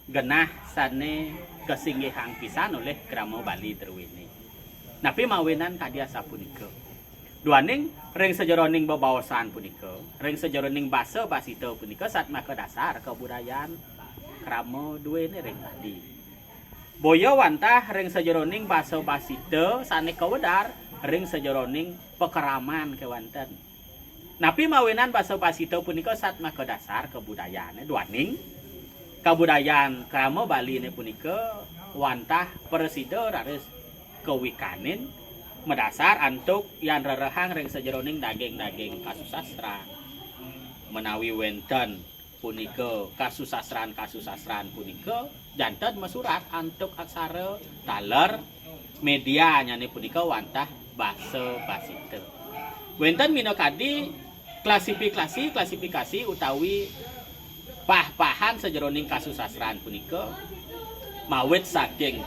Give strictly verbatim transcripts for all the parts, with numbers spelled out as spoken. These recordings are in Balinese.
genah sané kasinggihang pisan olih krama Bali druéné. Napi mawinan kadi asapunika? Duaning ring sajeroning bebaosan punika, ring sajeroning basa basita punika satmaka dasar kabudayan krama druéné ring Bali. Boya wantah ring sajeroning basa basita sané kawedar ring sajeroning pakeraman kéwanten. Napi mawinan basa basita punika satmaka dasar kabudayané? Duaning kabudayan krama Baliné punika wantah prasida raris kawikanin madasar antuk yan rerehang ring sajeroning daging-daging kasusastran. Menawi wénten punika kasusastran-kasusastran punika janten masurat antuk aksara taler medianyané punika wantah basa basita. Wénten minakadi klasifikasi-klasifikasi utawi pah-pahan sajeroning kasusastran punika, mawit saking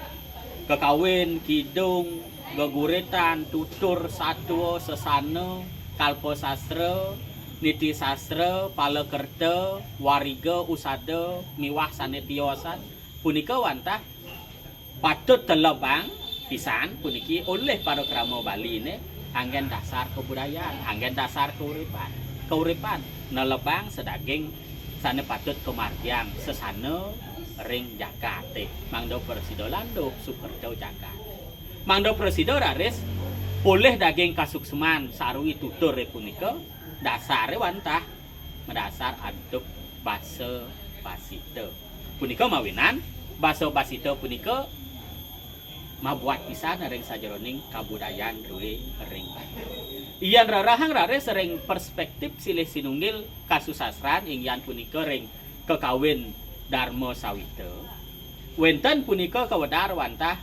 kakawin, kidung, geguritan, tutur, satua, sesana, kalpasastra, nitisastra, palakerta, wariga, usada, miwah sané tiosan, punika wantah patut telebang pisan puniki olih para krama Baliné anggén dasar kabudayan, anggén dasar kauripan. Kauripan nelebang sadaging sané patut kamargiang sesana ring jagaté, mangda prasida landuh sukerta jagaté. Mangda prasida raris polih daging kasuksman sarwi tuturé punika dasaré wantah madasar antuk basa basita. Punika mawinan basa basita punika mabuat pisan ring sajeroning kabudayan drué ring Bali. Yén rerehang raris ring perspektif silih sinunggil kasusastran inggih punika ring kakawin Darma Sawita. Wénten punika kawedar wantah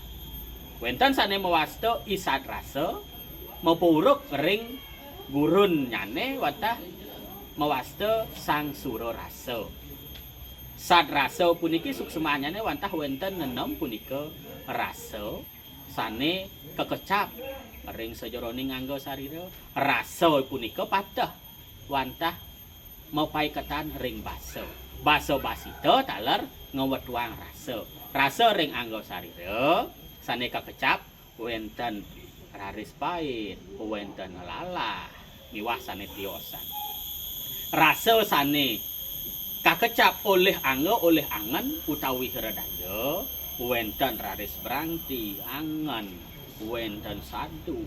wénten sané mawasta I Sadrasa, mapauruk ring gurunnyané wantah mawasta Sang Surarasa. Sadrasa puniki suksmannyané wantah wénten nenem punika rasa sané kakecap ring sajeroning angga sarira. Rasa punika pateh wantah mapaiketan ring basa. Basa basita taler ngwetuang rasa. Rasa ring angga sarira sané kakecap wénten raris pait, wénten lalah, miwah sané tiosan. Rasa sané kakecap olih angga, olih angen utawi hredaya, wénten raris brangti, angen, wénten sadu,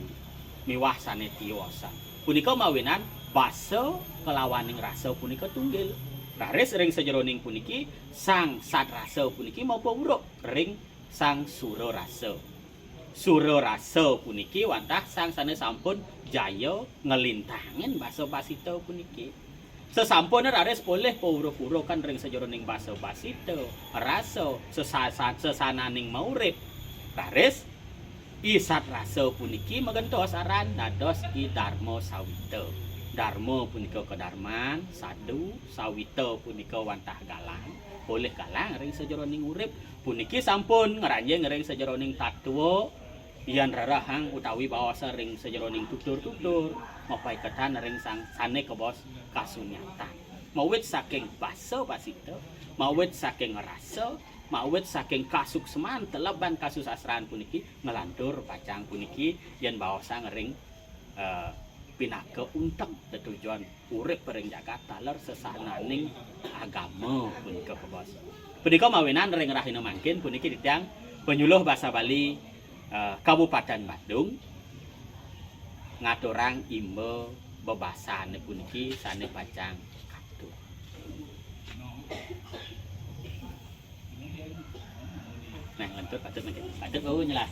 miwah sané tiosan. Punika mawinan basa kalawaning rasa punika tunggil. Raris ring sajeroning puniki, Sang Sadrasa puniki mapauruk ring Sang Surarasa. Surarasa puniki wantah sang sané sampun jaya nglintangin basa basita puniki. Sasampune raris polih pauruk-urukan ring sajeroning basa basita, rasa, sesasa-, sesananing maurip. Raris I Sadrasa puniki magentos aran dados I Darma Sawita. Darma punika kadarman, sadu, sawita punika wantah galang, polih galang ring sajeroning urip. Puniki sampun ngranjing ring sajeroning tatwa, yan rerehang utawi baosa ring sajeroning tutur-tutur, mapaiketan ring sang sané kabaos kasunyatan. Mawit saking basa basita, mawit saking rasa, mawit saking kasuksman teleban kasusastran puniki, nglantur pacang puniki yan baosang ring, eh, pinaka unteng tetujon urip ring jagat taler sesananing agama punika kabaos. Punika mawinan ring rahina mangkin puniki titiang panyuluh basa Bali, eh, Kabupaten Badung ngaturang imba bebasané puniki sané pacang katur. Nah, lantur patut mangkin. Patut bau nyelas.